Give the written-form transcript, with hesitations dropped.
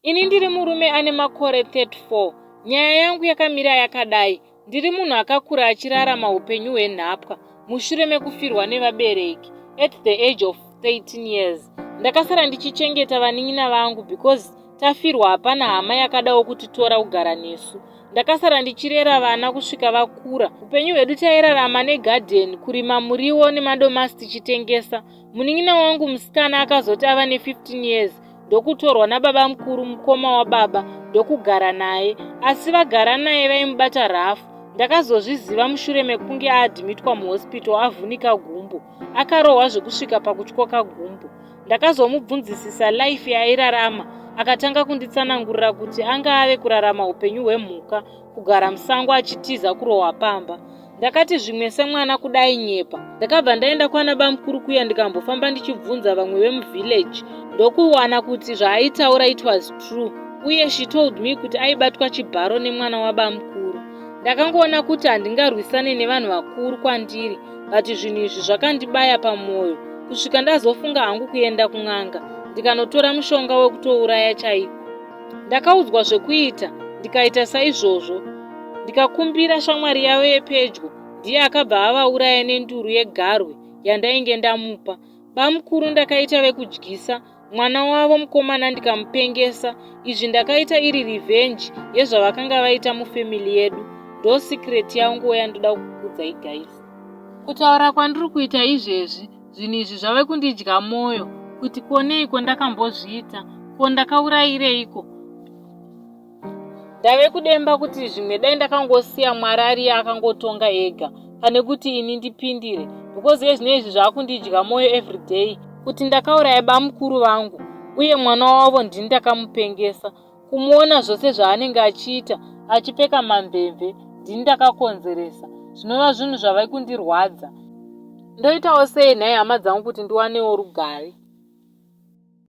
Ini ndiri murume ane makore 34. Nyaya yangu yakamira yakadai. Ndiri munhu akakura achirarama upenyu hwenhapwa mushure mekufirwa nevabereki at the age of 13 years. Ndakasara ndichichengeta vanin'ina vangu because tafirwa hapana hama yakadawo kutitora kugara nesu. Ndakasara ndichirera vana kusvika vakura. Upenyu hwedu tairarama negadheni, kurima muriwo nemadomasi tichitengesa. Munin'ina wangu musikana akazoti ava ne15 years ndokutorwa nababamukuru mukoma wababa ndokugara naye asi vagara naye vaimubata rafu ndakazozviziva mushure mekunge aadhimitwa muhospital avhunika gumbo akarohwa zvekusvika pakutyoka gumbo ndakazomubvunzisisa life yaairarama akatanga kunditsanangurira kuti anga ave kurarama upenyu hwemhuka kugara musango achitiza kurohwa pamba Ndakati zvimwe semwana kudai nyepa. Ndakabva ndaenda kwana bamukuru kuya ndikambofamba ndichibvunza vamwe vemuvillage ndokuwana kuti zvaaitaura it was true uye she told me kuti aibatwa chibharo nemwana wabamukuru. Ndakangoona kuti handingarwisane nevanhu vakuru kwandiri but zvinhu izvi zvakandibaya pamwoyo kusvika ndazofunga hangu kuenda kun'anga ndikanotora mushonga wekutouraya chaiko. Ndakaudzwa zvekuita ndikaita saizvozvo ndikakumbira shamwari yavo yepedyo ndiye akabva avauraya nenduru yegarwe yandainge ndamupa. Bamukuru ndakaita vekudyisa mwana wavo mukomana ndikamupengesa. Izvi ndakaita iri revenge yezvavakanga vaita mufamily yedu. Ndo secret yanguwo yandoda kukuudzai guys. Kutaura kwandiri kuita izvezvi Zvinhu izvi zvave kundidya mwoyo kuti ko neiko ndakambozviita, ko ndakaurayireiko? Ndave kudemba kuti zvimwe dai ndakangosiya Mwari ariye akangotonga ega pane kuti ini ndipindire because ezvino izvi zvakundidya mwoyo everyday kuti ndakauraya bamukuru vangu uye mwana wavo ndini ndakamupengesa. Kumuona zvose zvaanenge achiita achipfeka mamvemve ndini ndakakonzeresa zvinova zvinhu zvave kundirwadza. Ndoitawo sei nhai hama dzangu kuti ndiwanewo rugare?